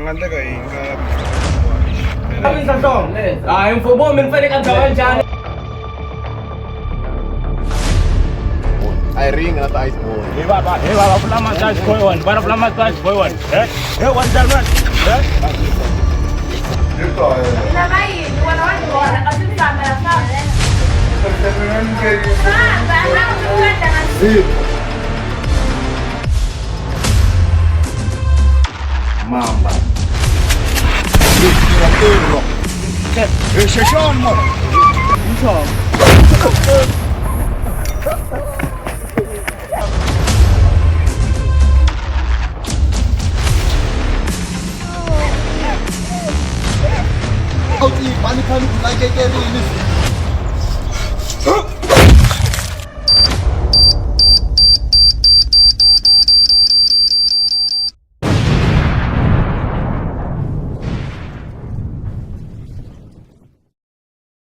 Nga endleka yi nga Hayi mfomo mi fanele ka dlawa njhani? A yi ringi na ti-ice boy. Hey baba, hey baba, pula massage boy one, bana pula massage boy one. Eh, hey one gentleman. Eh. Lava yini wena wa vona a swi fambela famba. Famba, a swi famba. Mamba.